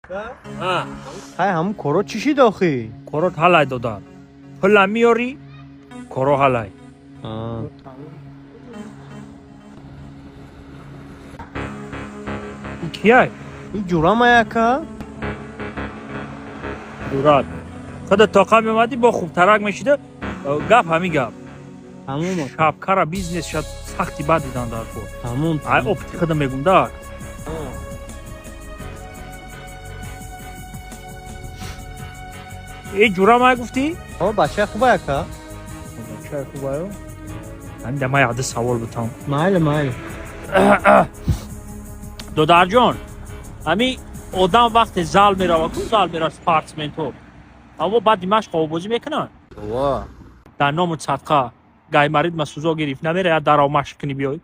Ҳай, ҳамун коро чӣ шид охӣ? Корот ҳалай, додар, пула меёрӣ, коро ҳалай. Кияй? И ҷурамай, ака. Ҷурат худа тоқа меомадӣ, бо хубтарак мешида. Гап ҳамин гап. Тамом. Шабкара бизнес шад, сахти бад дидан дар кор. Тамом. Ай, опыти худа мегум да. Э, ҷурамай гуфтӣ? О, бачаи хубай, ака. Бачаи хубаю. Ҳамин да ман яде савол бутам. Майли, майли. Додарҷон, ҳами одам вақте зал мерава ку, зал мера, спортсменто, аммо баъди машқ обозӣ мекунанд. Ва. Дар ному садқа гаймарид ма сузо гирифт, намера я дарав машқ кунӣ, биёй.